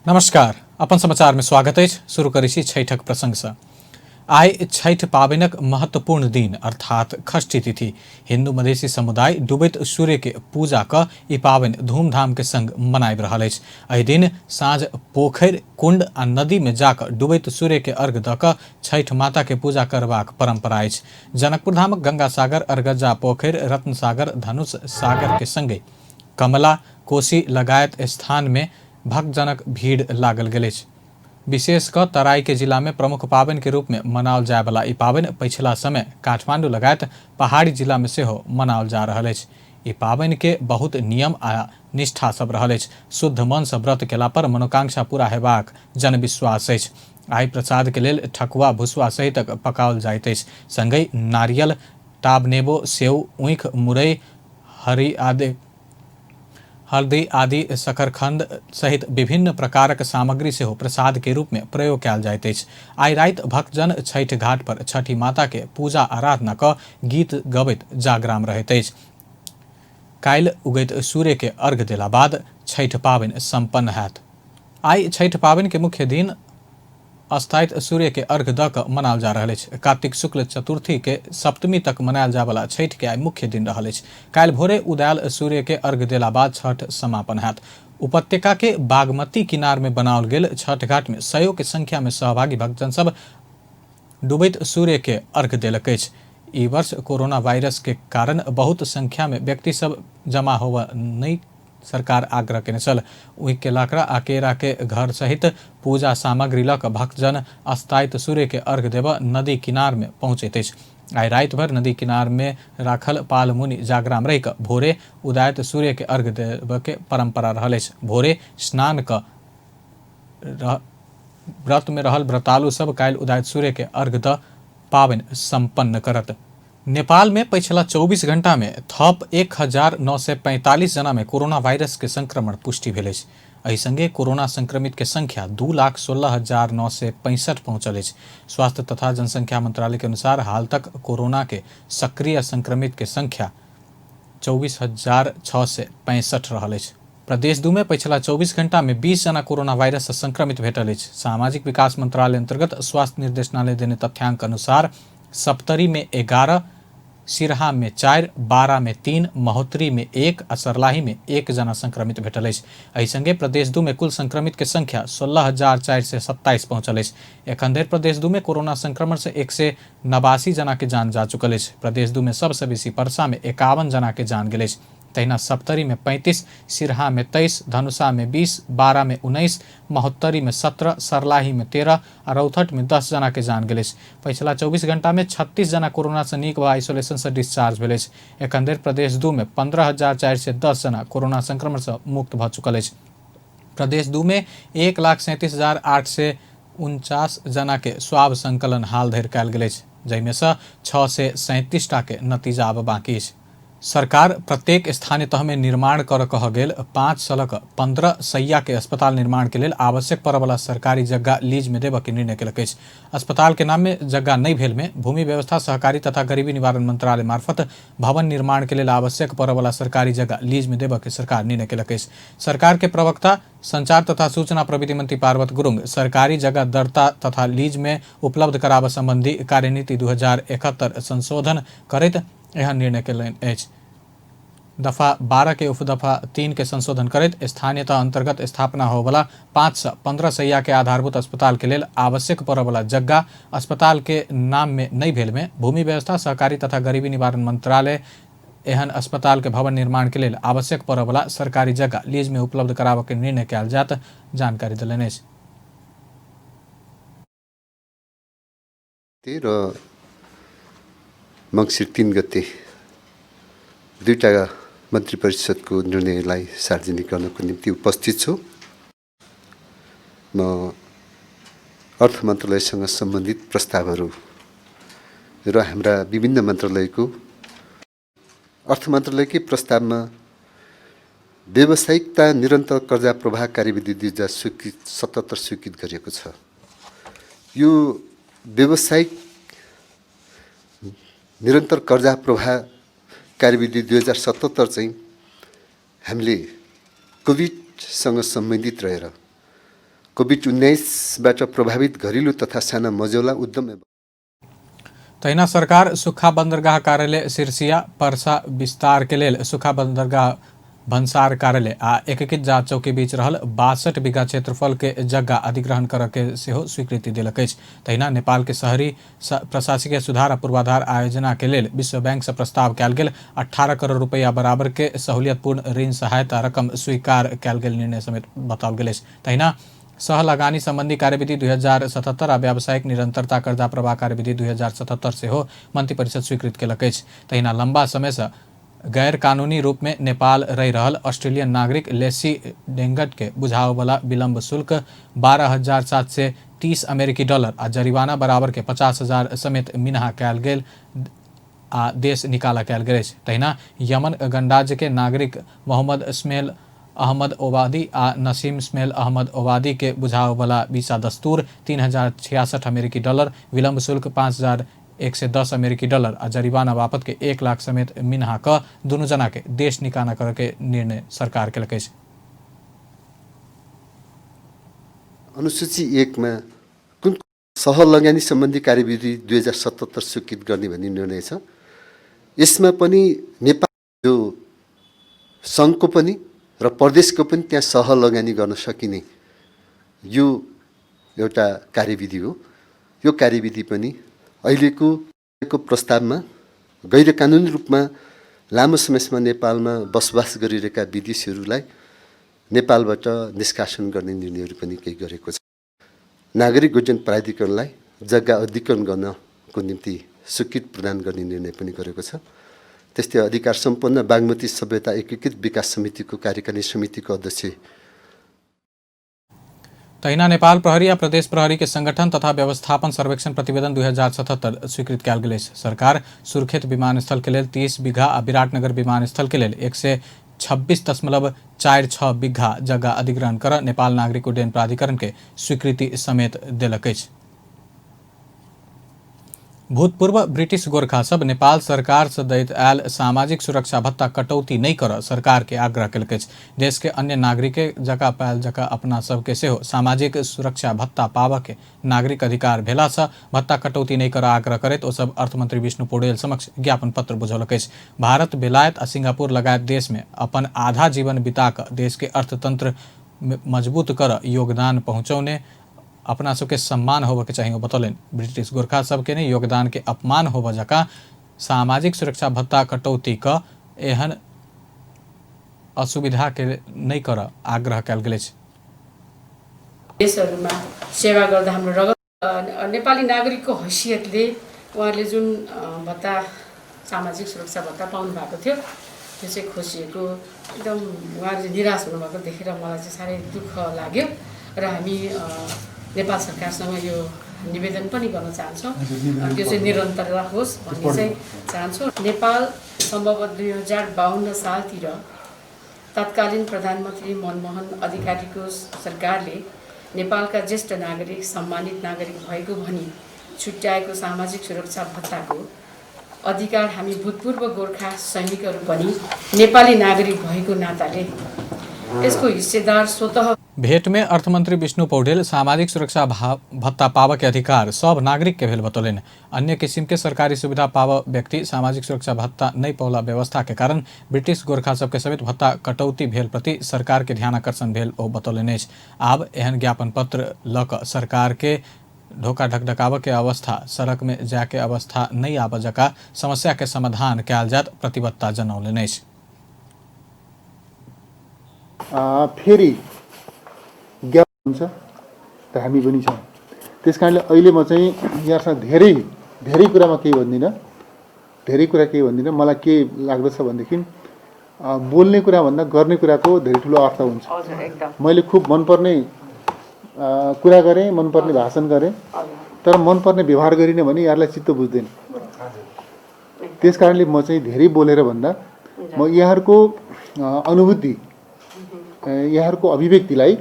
नमस्कार, अपन समाचार में स्वागत अछि। शुरू करै छी छठक प्रसंग से। आइ छठि पाबनिक महत्वपूर्ण दिन अर्थात षष्ठी तिथि हिंदू मधेसी समुदाय डूबैत सूर्य के पूजा क ई पाबनि धूमधाम के संग मनाबि रहल अछि। एहि दिन साँझ पोखरि, कुंड आ नदी में जाकऽ डूबैत सूर्य के अर्घ दऽ कऽ छठि माता के पूजा करबाक परंपरा अछि। जनकपुर धामक गंगा सागर, अरगज्जा पोखरि, रत्न सागर, धनुष सागर के संगे कमला, कोसी लगायत स्थान में भक्तजनक भीड़ लागल गेल अछि। विशेष कऽ तराई के जिला में प्रमुख पाबनि के रूप में मनाओल जाय वाला ई पाबनि पछिला समय काठमांडू लगायत पहाड़ी जिला में सेहो मनाओल जा रहल अछि। ई पाबनि के बहुत नियम आ निष्ठा सब रहल अछि। शुद्ध मन सँ व्रत केला पर मनोकांक्षा पूरा हेबाक जनविश्वास अछि। आइ प्रसाद के लेल ठकुआ, भुसुआ सहितक पकाओल जाइत अछि। संगहि नारियल, टाब नेबो, सेव, ऊख, मुरई, हरी आदि हल्दी आदि शकरखंड सहित विभिन्न प्रकारक सामग्री सेहो प्रसाद के रूप में प्रयोग कयल जाइत अछि। आइ राति भक्तजन छठि घाट पर छठि माता के पूजा आराधना क गीत गबैत जागराम रहैत अछि। काल्हि उगैत सूर्य के अर्घ देला बाद छठि पाबनि संपन्न होयत। आइ छठि पाबनि के मुख्य दिन अस्ताइत सूर्य के अर्घ दऽ कऽ मनाओल जा रहल अछि। कार्तिक शुक्ल चतुर्थी के सप्तमी तक मनायल जायवला छठि के आइ मुख्य दिन रहल अछि। काल्हि भोरे उदायल सूर्य के अर्घ देला बाद छठ समापन होयत। उपत्यका के बागमती किनार में बनाओल गेल छठ घाट में सयो के संख्या में सहभागी भक्तजन सब डूबैत सूर्य के अर्घ देलक अछि। ई वर्ष कोरोना वायरस के कारण बहुत संख्या में व्यक्ति सब जमा होबय नहि सरकार आग्रह केने छल। ऊख के लकड़ा आ केरा के घर सहित पूजा सामग्री लऽ कऽ भक्तजन अस्ताइत सूर्य के अर्घ देबऽ नदी किनार में पहुंचैत अछि। आइ राति भरि नदी किनार में राखल पाल मुनि जागराम रहि कऽ भोरे उदायत सूर्य के अर्घ देबऽ के परंपरा रहल अछि। भोरे स्नान कऽ व्रत में रहल व्रतालु सब काल्हि उदायत सूर्य के अर्घ दऽ पाबनि संपन्न करत। नेपाल में पछिला 24 घंटा में थप 1945 जना में कोरोना वायरस के संक्रमण पुष्टि भेल अछि। एहि संगे कोरोना संक्रमित के संख्या 2,16,965 पहुंचल अछि। स्वास्थ्य तथा जनसंख्या मंत्रालय के अनुसार हाल तक कोरोना के सक्रिय संक्रमित के संख्या 24,665 रहल अछि। प्रदेश 2 में पछिला 24 घंटा में 20 जना कोरोना वायरस से संक्रमित भेटल अछि। सामाजिक विकास मंत्रालय अंतर्गत स्वास्थ्य निर्देशनालय देने तथ्यांक अनुसार सप्तरी में 11, सिरहा में 4, बारा में 3, महोत्तरी में 1 आ सर्लाही में 1 जना संक्रमित भेटल अछि। एहि संगे प्रदेश 2 में कुल संक्रमित के संख्या 16,427 पहुंचल अछि। एखन धरि प्रदेश 2 में कोरोना संक्रमण से 189 जना के जान जा चुकल अछि। प्रदेश 2 में सबसे बेसी परसा में 51 जना के जान गेल अछि। तहिना सप्तरी में 35, सिरहा में 23, धनुषा में 20, बारा में 19, महोत्तरी में 17, सर्लाही में 13 आ रौथट में 10 जना के जान गेल अछि। पछिला 24 घंटा में 36 जना कोरोना से नीक भऽ आइसोलेशन से डिस्चार्ज भेल अछि। एखन धरि प्रदेश 2 में 15,410 जना कोरोना संक्रमण से मुक्त भऽ चुकल अछि। प्रदेश 2 में 1,37,849 जना के स्वाब संकलन हाल धरि कयल गेल अछि, जाहिमे सँ 637 टा के नतीजा आब बाकी अछि। सरकार प्रत्येक स्थानीय तह में निर्माण कर कह गेल 5 सँ लऽ कऽ 15 सैया के अस्पताल निर्माण के लेल आवश्यक पड़यवला सरकारी जग्गा लीज में देबऽ के निर्णय केलक अछि। अस्पताल के नाम में जग्गा नहि भेल में भूमि व्यवस्था, सहकारी तथा गरीबी निवारण मंत्रालय मार्फत भवन निर्माण के लेल आवश्यक पड़यवला सरकारी जग्गा लीज में देबऽ के सरकार निर्णय केलक अछि। सरकार के प्रवक्ता संचार तथा सूचना प्रविधि मंत्री पार्वत गुरुंग सरकारी जगह दर्ता तथा लीज में उपलब्ध कराबऽ संबंधी कार्यनीति 2071 संशोधन करैत एहन निर्णय केलनि अछि। दफा 12 के उपदफा 3 के संशोधन करैत स्थानीयता अंतर्गत स्थापना होबला 5 सँ 15 सैया के आधारभूत अस्पताल के लेल आवश्यक पड़यवला जग्गा अस्पताल के नाम में नहि भेल में भूमि व्यवस्था, सहकारी तथा गरीबी निवारण मंत्रालय एहन अस्पताल के भवन निर्माण के लेल आवश्यक पड़यवला सरकारी जगह लीज में उपलब्ध कराबऽ के निर्णय कयल जायत जानकारी देलनि अछि। र मङ्सिर 3 गते दुईटा मन्त्री परिषदको निर्णयलाई सार्वजनिक गर्नको निम्ति उपस्थित छु। म अर्थ मन्त्रालयसँग सम्बन्धित प्रस्तावहरू र हाम्रा विभिन्न मन्त्रालयको अर्थ मन्त्रालयकै प्रस्तावमा व्यावसायिकता निरन्तर कर्जा प्रवाह कार्यविधि 2077 स्वीकृत गरिएको छ। यो व्यावसायिक निरन्तर कर्जा प्रवाह कार्यविधि 2077 चाहिँ हामीले कोभिडसँग सम्बन्धित रहेर कोभिड-19बाट प्रभावित घरेलु तथा साना मझौला उद्यम। तहिना सरकार सुक्खा बन्दरगाह कार्यालय सिरसिया पर्सा विस्तार के लेल सुक्खा बन्दरगाह भन्सार कार्यालय आ एकीकृत जाँच चौकी बीच रहल 62 बीघा क्षेत्रफल के जग्गा अधिग्रहण करऽ के सेहो स्वीकृति देलक अछि। तहिना नेपाल के शहरी प्रशासकीय सुधार आ पूर्वाधार आयोजना के लेल विश्व बैंक से प्रस्ताव कयल गेल 18 करोड़ रुपैया बराबर के सहूलियतपूर्ण ऋण सहायता रकम स्वीकार कयल गेल निर्णय समेत बताओल गेल अछि। तहिना सहलगानी सम्बन्धी कार्यविधि 2077 आ व्यावसायिक निरन्तरता कर्जा प्रवाह कार्यविधि 2077 सेहो मन्त्रिपरिषद स्वीकृत केलक अछि। तहिना लम्बा समयसँ गैर कानूनी रूप में नेपाल रहि रहल ऑस्ट्रेलियन नागरिक लेसी डेंगट के बुझाबयवला विलंब शुल्क 12,730 अमेरिकी डॉलर आ जरिवाना बराबर के 50,000 समेत मिनहा कयल गेल आ देश निकाला कयल गेल अछि। तहिना यमन गणराज्य के नागरिक मोहम्मद इस्माइल अहमद ओबादी आ नसीम इस्माइल अहमद ओबादी के बुझाबयवला वीसा दस्तूर 3,066 अमेरिकी डॉलर, विलंब शुल्क 5,110 अमेरिकी डॉलर आ जरिवाना बापत के 1 लाख समेत मिनहा क दुनू जना के देश निकाला करऽ के निर्णय सरकार केलक अछि। अनुसूची 1 मा कुन सहलगानी सम्बन्धी कार्यविधि 2077 स्वीकृत गर्ने भन्ने निर्णय छ। यसमा पनि नेपाल जो सङ्घको पनि र प्रदेशको पनि त्यहाँ सहलगानी गर्न सकिने यो एउटा कार्यविधि हो। यो कार्यविधि पनि अहिलेको प्रस्तावमा गैरकानुनी रूपमा लामो समयसम्म नेपालमा बसोबास गरिरहेका विदेशीहरूलाई नेपालबाट निष्कासन गर्ने निर्णयहरू पनि केही गरेको छ। नागरिक उड्डयन प्राधिकरणलाई जग्गा अधिग्रहण गर्नको निम्ति स्वीकृति प्रदान गर्ने निर्णय पनि गरेको छ। त्यस्तै अधिकार सम्पन्न बागमती सभ्यता एकीकृत विकास समितिको कार्यकारिणी समितिको अध्यक्ष। तहिना नेपाल प्रहरी आ प्रदेश प्रहरी के संगठन तथा व्यवस्थापन सर्वेक्षण प्रतिवेदन 2077 स्वीकृत कयल गेल अछि। सरकार सुर्खेत विमानस्थल के लेल 30 बीघा आ विराटनगर विमानस्थल के लेल 126.46 बीघा जग्गा अधिग्रहण कर नेपाल नागरिक उड्डयन प्राधिकरण के स्वीकृति समेत देलक अछि। भूतपूर्व ब्रिटिश गोरखा सब नेपाल सरकार से दैत आयल सामाजिक सुरक्षा भत्ता कटौती नहि कर सरकार के आग्रह केलक अछि। देश के अन्य नागरिक जका पायल जका अपना सबके सेहो सामाजिक सुरक्षा भत्ता पाबऽ के नागरिक अधिकार भेला से भत्ता कटौती नहि कर आग्रह करैत ओ सब अर्थमंत्री विष्णु पौडेल समक्ष ज्ञापन पत्र बुझौलक अछि। भारत, बेलायत आ सिंगापुर लगायत देश में अपन आधा जीवन बिता कऽ देश के अर्थतंत्र मजबूत कर योगदान पहुँचौने अपना सबके सम्मान होबऽ के चाही ओ बतौलनि। ब्रिटिश गोरखा सबके ने योगदान के अपमान होबऽ जकाँ सामाजिक सुरक्षा भत्ता कटौती क एहन असुविधा के नहि करऽ आग्रह कयल गेल अछि। देशहरूमा सेवा गर्दा हाम्रो रगत नेपाली नागरिकको हैसियतले उहाँले जुन भत्ता सामाजिक सुरक्षा भत्ता पाउनु भएको थियो त्यो चाहिँ खोसिएको एकदम उहाँहरू निराश हुनुभएको देखेर मलाई चाहिँ साह्रै दुःख लाग्यो र हामी नेपाल सरकारसँग यो निवेदन पनि गर्न चाहन्छौँ, त्यो चाहिँ निरन्तरता होस् भन्ने चाहिँ चाहन्छु। नेपाल सम्भवतः 2052 सालतिर तत्कालीन प्रधानमन्त्री मनमोहन अधिकारीको सरकारले नेपालका ज्येष्ठ नागरिक सम्मानित नागरिक भएको भनी छुट्याएको सामाजिक सुरक्षा भत्ताको अधिकार हामी भूतपूर्व गोर्खा सैनिकहरू पनि नेपाली नागरिक भएको नाताले यसको हिस्सेदार स्वतः। भेट में अर्थमंत्री विष्णु पौडेल सामाजिक सुरक्षा भत्ता पाबऽ के अधिकार सब नागरिक के भेल बतौलनि। अन्य किसिम के सरकारी सुविधा पाबऽ व्यक्ति सामाजिक सुरक्षा भत्ता नहि पौला व्यवस्था के कारण ब्रिटिश गोरखा सबके समेत भत्ता कटौती भेल प्रति सरकार के ध्यानाकर्षण भेल ओ बतौलनि अछि। आब एहन ज्ञापन पत्र लऽ कऽ सरकार के ढोका ढकढकाबऽ के अवस्था, सड़क में जाय के अवस्था नहि आबऽ जकाँ समस्या के समाधान कयल जायत प्रतिबद्धता जनौलनि अछि। फेरि ज्ञापन हुन्छ त हामी पनि छौँ। त्यस कारणले अहिले म चाहिँ यहाँसँग धेरै धेरै कुरामा केही भन्दिनँ, धेरै कुरा केही भन्दिनँ। मलाई के लाग्दछ भनेदेखि बोल्ने कुराभन्दा गर्ने कुराको धेरै ठुलो अर्थ हुन्छ। मैले खुब मनपर्ने कुरा गरेँ, मनपर्ने भाषण गरेँ, तर मनपर्ने व्यवहार गरिनँ भने यहाँलाई चित्त बुझ्दैन। त्यस कारणले म चाहिँ धेरै बोलेर भन्दा म यहाँहरूको अनुभूति, यहाँहरूको अभिव्यक्तिलाई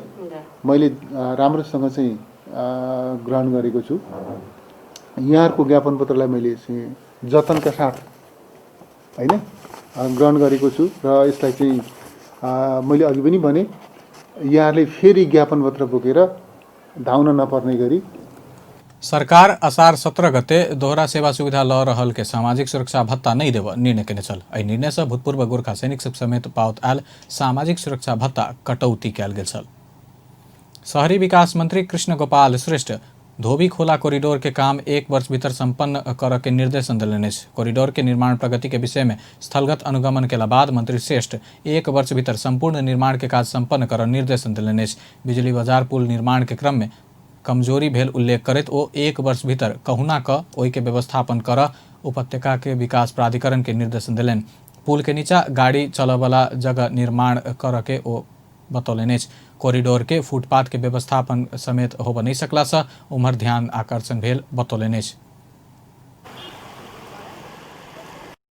मैले राम्रोसँग चाहिँ ग्रहण गरेको छु। यहाँहरूको ज्ञापन पत्रलाई मैले चाहिँ जतनका साथ हैन ग्रहण गरेको छु र यसलाई चाहिँ मैले अघि पनि भने यहाँहरूले फेरि ज्ञापन पत्र बोकेर धाउन नपर्ने गरी सरकार असार 17 गते दोहरा सेवा सुविधा ल रहल के सामाजिक सुरक्षा भत्ता नहीं देव निर्णय केने छल। एहि निर्णय से भूतपूर्व गोरखा सैनिक सब समेत पावत आयल सामाजिक सुरक्षा भत्ता कटौती कयल गेल छल। शहरी विकास मंत्री कृष्ण गोपाल श्रेष्ठ धोबी खोला कॉरिडोर के काम 1 वर्ष भीतर संपन्न करऽ के निर्देशन देलनि अछि। कॉरिडोर के निर्माण प्रगति के विषय में स्थलगत अनुगमन के बाद मंत्री श्रेष्ठ 1 वर्ष भीतर संपूर्ण निर्माण के काज संपन्न करऽ निर्देशन देलनि अछि। बिजली बाजार पुल निर्माण के क्रम में कमजोरी भेल उल्लेख करैत ओ 1 वर्ष भीतर कहुना कऽ ओहि के व्यवस्थापन करऽ उपत्यका के विकास प्राधिकरण के निर्देशन देलनि। पुल के नीचा गाड़ी चलऽवला जगह निर्माण करऽ के ओ बतौलनि अछि। कॉरिडोर के फुटपाथ के व्यवस्थापन समेत होब नहीं सकला से उम्हर ध्यान आकर्षण भेल बतौलनि अछि।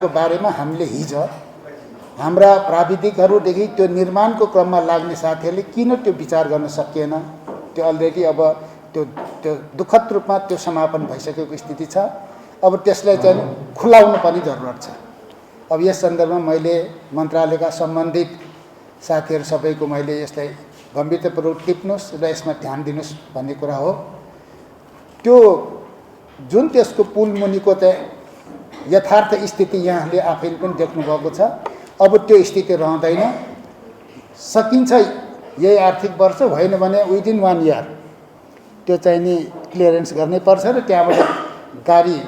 को बारेमा हामीले हिजो हाम्रा प्राविधिकहरूदेखि त्यो निर्माणको क्रममा लाग्ने साथीहरूले किन त्यो विचार गर्न सकिएन, त्यो अलरेडी अब त्यो त्यो दुःखद रूपमा त्यो समापन भइसकेको स्थिति छ। अब त्यसलाई चाहिँ खुलाउनु पनि जरुरत छ। अब यस सन्दर्भमा मैले मन्त्रालयका सम्बन्धित साथीहरू सबैको मैले यसलाई गम्भीरतापूर्वक टिप्नुहोस् र यसमा ध्यान दिनुहोस् भन्ने कुरा हो। त्यो जुन त्यसको पुल मुनिको चाहिँ यथार्थ स्थिति यहाँले आफैले पनि देख्नुभएको छ, अब त्यो स्थिति रहँदैन। सकिन्छ यही आर्थिक वर्ष, होइन भने विदिन 1 इयर त्यो चाहिँ नि क्लियरेन्स गर्नैपर्छ र त्यहाँबाट गाडी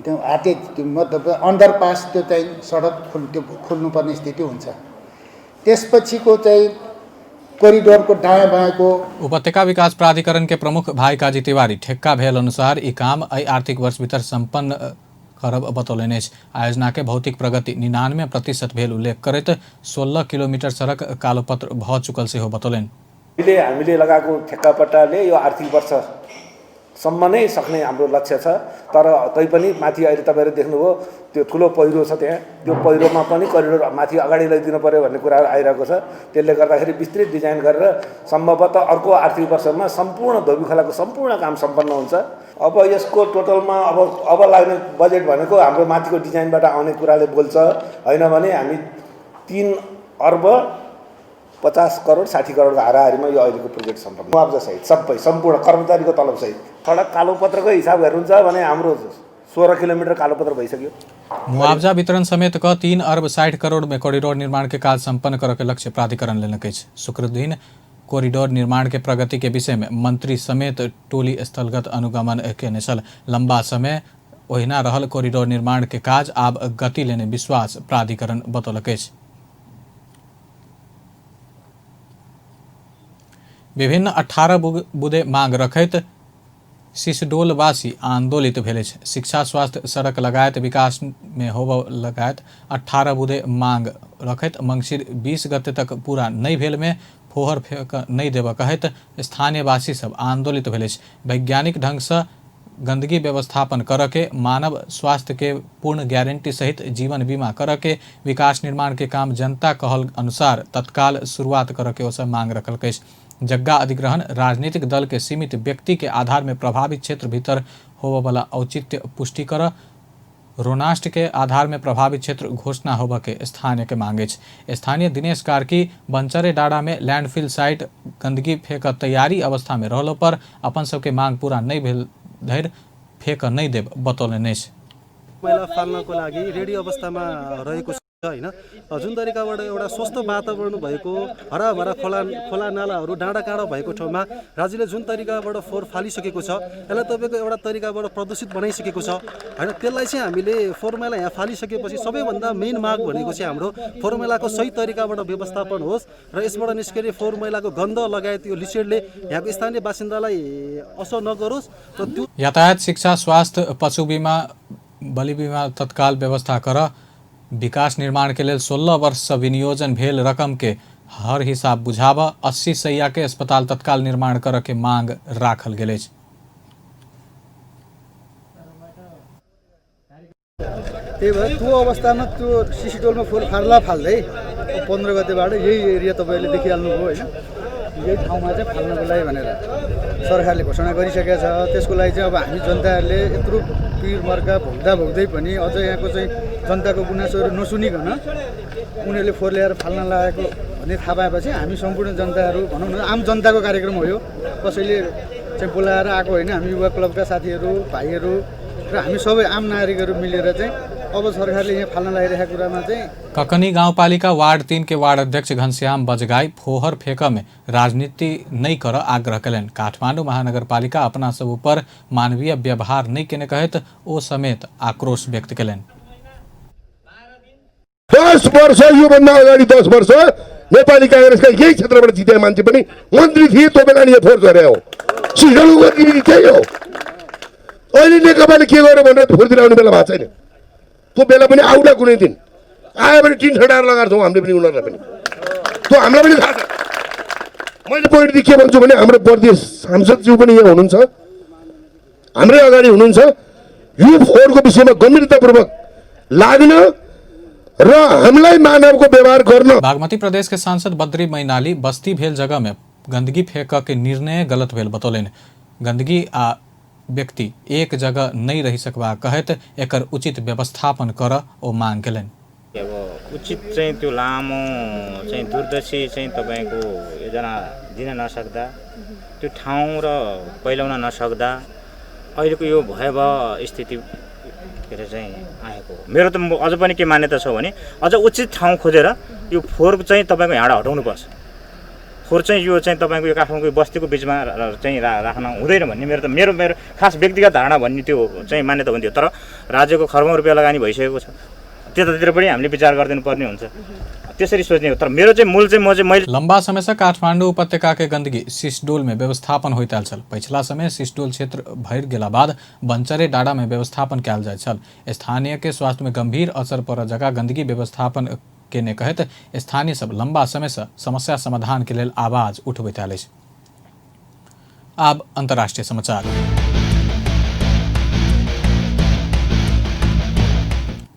त्यो हाते त्यो मतलब अन्डरपास त्यो चाहिँ सडक त्यो खुल्नुपर्ने स्थिति हुन्छ। त्यसपछिको चाहिँ कॉरिडोरको दायाँ बायाँको उपत्यका विकास प्राधिकरण के प्रमुख भाई काजी तिवारी ठेक्का भेल अनुसार ई काम एहि आर्थिक वर्ष भीतर संपन्न करब बतौलनि अछि। आयोजना के भौतिक प्रगति 99% भेल उल्लेख करैत 16 किलोमीटर सड़क कालोपत्र भ चुकल सेहो बतौलनि। अहिले हामीले लगाएको ठेक्कापट्टाले यो आर्थिक वर्षसम्म नै सक्ने हाम्रो लक्ष्य छ, तर तैपनि माथि अहिले तपाईँहरू देख्नुभयो त्यो ठुलो पहिरो छ त्यहाँ, त्यो पहिरोमा पनि करिडोर माथि अगाडि लैदिनु पर्यो भन्ने कुराहरू आइरहेको छ। त्यसले गर्दाखेरि विस्तृत डिजाइन गरेर सम्भवतः अर्को आर्थिक वर्षमा सम्पूर्ण धोबी खोलाको सम्पूर्ण काम सम्पन्न हुन्छ। अब यसको टोटलमा अब लाग्ने बजेट भनेको हाम्रो माथिको डिजाइनबाट आउने कुराले बोल्छ, होइन भने हामी 3 अर्ब 50 करोड 60 करोडको हाराहारीमा यो अहिलेको प्रोजेक्ट सम्पन्न, मुआब्जासहित सबै सम्पूर्ण कर्मचारीको तलबसहित। सडक कालोपत्रकै हिसाब हेर्नुहुन्छ भने हाम्रो 16 किलोमिटर कालोपत्र भइसक्यो। मुआवजा वितरण समेत क 3 अर्ब 60 करोड़ में कॉरिडोर निर्माण के काज संपन्न करऽ के लक्ष्य प्राधिकरण लेलक अछि। शुक्रदिन कॉरिडोर निर्माण के प्रगति के विषय में मंत्री समेत टोली स्थलगत अनुगमन केने छल। लंबा समय ओहिना रहल कॉरिडोर निर्माण के काज आब गति लेने विश्वास प्राधिकरण बतौलक अछि। विभिन्न 18 बुँदे मांग रखैत सिसडोलवासी आंदोलित भेल अछि। शिक्षा, स्वास्थ्य, सड़क लगायत विकास में होब लगायत 18 बुँदे मांग रखैत मंगसिर 20 गते तक पूरा नहीं भेल में फोहर फेंक नहीं देब कहैत स्थानीयवासी सब आंदोलित भेल अछि। वैज्ञानिक ढंग से गंदगी व्यवस्थापन करऽ के, मानव स्वास्थ्य के पूर्ण गारंटी सहित जीवन बीमा करऽ के, विकास निर्माण के काम जनता कहल अनुसार तत्काल शुरुआत करऽ के ओसब मांग रखलक अछि। जग्गा अधिग्रहण राजनीतिक दल के सीमित व्यक्ति के आधार में प्रभावित क्षेत्र भीतर होबय वाला औचित्य पुष्टि कर, रोनास्ट के आधार में प्रभावित क्षेत्र घोषणा होबय के स्थानीय के मांग अछि। स्थानीय दिनेश कार्की बंचरे डाँडा में लैंडफिल साइट गंदगी फेंक तैयारी अवस्था में रहलो पर अपन सबके मांग पूरा नहीं भेल धरि फेंक नहीं देब बतौलनि अछि। मैला फाल्नको लागि रेडी अवस्थामा रहेको छ हैन, जुन तरिकाबाट एउटा स्वस्थ वातावरण भएको हराभरा खोला नालाहरू डाँडा काँडा भएको ठाउँमा राज्यले जुन तरिकाबाट फोहोर फालिसकेको छ, यसलाई तपाईँको एउटा तरिकाबाट प्रदूषित बनाइसकेको छ हैन। त्यसलाई चाहिँ हामीले फोहोर मैला यहाँ फालिसकेपछि सबैभन्दा मेन माग भनेको चाहिँ हाम्रो फोहोर मैलाको सही तरिकाबाट व्यवस्थापन होस् र यसबाट निस्केर फोहोर मैलाको गन्ध लगायत यो लिचेडले यहाँको स्थानीय बासिन्दालाई असर नगरोस् र त्यो यातायात, शिक्षा, स्वास्थ्य, पशु बीमा, बलि बीमा तत्काल व्यवस्था कर, विकास निर्माण के लेल 16 वर्ष से विनियोजन भेल रकम के हर हिसाब बुझाब, 80 सैया के अस्पताल तत्काल निर्माण कर के मांग राखल गेल अछि। त्यही भएर त्यो अवस्थामा त्यो सिसिटोलमा फोहोर फाल्दा फाल्दै 15 गतेबाट यही एरिया तपाईँले देखिहाल्नुभयो होइन, यही ठाउँमा चाहिँ फाल्नको लागि भनेर सरकारले घोषणा गरिसकेको छ। त्यसको लागि चाहिँ अब हामी जनताहरूले यत्रो पिर मर्का भोग्दा भोग्दै पनि अझ यहाँको चाहिँ जनताको गुनासोहरू नसुनिकन उनीहरूले फोहोर ल्याएर फाल्न लागेको भन्ने थाहा पाएपछि हामी सम्पूर्ण जनताहरू, भनौँ न आम जनताको कार्यक्रम हो यो, कसैले चाहिँ बोलाएर आएको होइन। हामी युवा क्लबका साथीहरू, भाइहरू र हामी सबै आम नागरिकहरू मिलेर चाहिँ अब सरकारले यहाँ फाल्न लागिरहेको कुरामा चाहिँ ककनी गाउँपालिका वार्ड 3 के वार्ड अध्यक्ष घनश्याम बजगाई फोहर फेंक में राजनीति नहीं कर आग्रह कयलनि। काठमांडू महानगरपालिका अपना सब ऊपर मानवीय व्यवहार नहीं केने कहत ओ समेत आक्रोश व्यक्त कयलनि। 10 वर्ष, योभन्दा अगाडि 10 वर्ष नेपाली काङ्ग्रेसका यही क्षेत्रबाट जितेका मान्छे पनि मन्त्री थिए, त्यो बेला नि यो फोहोर झरे हो, सिजलको गतिविधि त्यही हो। अहिले नेकपाले के गर्यो भनेर फोहोरतिर आउने बेला भएको छैन, त्यो बेला पनि आउला कुनै दिन, आयो भने टिन ठटाएर लगाएको छौँ हामीले पनि, उनीहरूलाई पनि त्यो हामीलाई पनि थाहा छ। मैले पोइन्ट के भन्छु भने हाम्रो प्रदेश सांसदज्यू पनि यहाँ हुनुहुन्छ, हाम्रै अगाडि हुनुहुन्छ, यो फोहोरको विषयमा गम्भीरतापूर्वक लाग्न र हामीलाई मानवको व्यवहार गर्न। बागमती प्रदेश के सांसद बद्री मैनाली बस्ती भेल जगह में गंदगी फेंक के निर्णय गलत भेल बतौलनि। गंदगी आ व्यक्ति एक जगह नहीं रहि सकबा कहैत एकर उचित व्यवस्थापन कर ओ मांग केलनि। अब उचित चाहिँ त्यो लामो चाहिँ दूरदर्शी चाहिँ तपाईँको योजना दिन नसक्दा, त्यो ठाउँ र पहिलाउन नसक्दा अहिलेको यो भयावह स्थिति के अरे चाहिँ आएको हो। मेरो त अझ पनि के मान्यता छ भने अझ उचित ठाउँ खोजेर यो फोहोर चाहिँ तपाईँको यहाँबाट हटाउनुपर्छ। फोहोर चाहिँ यो चाहिँ तपाईँको यो काठमाडौँको बस्तीको बिचमा चाहिँ राख्न हुँदैन भन्ने मेरो त मेरो मेरो खास व्यक्तिगत धारणा भन्ने त्यो चाहिँ मान्यता हुन्थ्यो। तर राज्यको खर्बौँ रुपियाँ लगानी भइसकेको छ, त्यतातिर पनि हामीले विचार गरिदिनु पर्ने हुन्छ, त्यसरी सोच्ने हो। तर मेरो चाहिँ मूल चाहिँ म चाहिँ मैले लंबा समय से काठमांडू उपत्यका के गंदगी सिसडोल में व्यवस्थापन होइत आयल छल। पछिला समय सिसडोल क्षेत्र भरि गेला बाद बंचरे डाडा में व्यवस्थापन कयल जाइत छल। स्थानीय के स्वास्थ्य में गंभीर असर पर जगह गंदगी व्यवस्थापन केने कहैत स्थानीय सब लंबा समय से समस्या समाधान के लेल आवाज उठबैत आयल अछि। आब अंतर्राष्ट्रीय समाचार।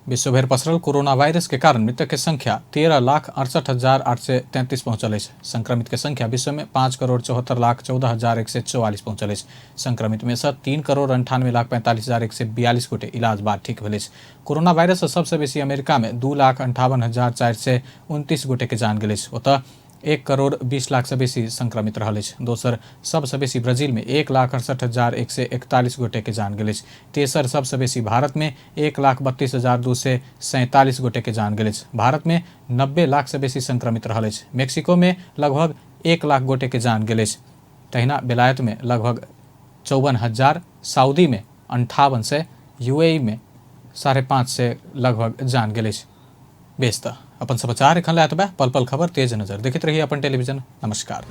विश्वभरि पसरल कोरोना वायरस के कारण मृतक के संख्या 13,68,833 पहुंचल अछि। संक्रमित के संख्या विश्व में 5,74,14,144 पहुंचल अछि। संक्रमित में से 3,98,45,142 गोटे इलाज बाद ठीक भेल अछि। कोरोना वायरस से सबसे बेसी अमेरिका में 2,58,429 गोटे के जान गेल अछि। ओतऽ 1,20,00,000 से बेसी संक्रमित रहल अछि। दोसर सबसे बेसी ब्राजील में 1,68,141 गोटे के जान गेल अछि। तेसर सबसे बेसी भारत में 1,32,247 गोटे के जान गेल अछि। भारत में 90 लाख से बेसी संक्रमित रहल अछि। मेक्सिको में लगभग 1 लाख गोटे के जान गेल अछि। तहिना बेलायत में लगभग 54,000, सऊदी में 5800, यूएई में 550 लगभग जान गेल अछि। बेस त अपन समाचार एखन लए एतबे। पल पल खबर तेज नजर देखैत रहिए अपन टेलीविजन। नमस्कार।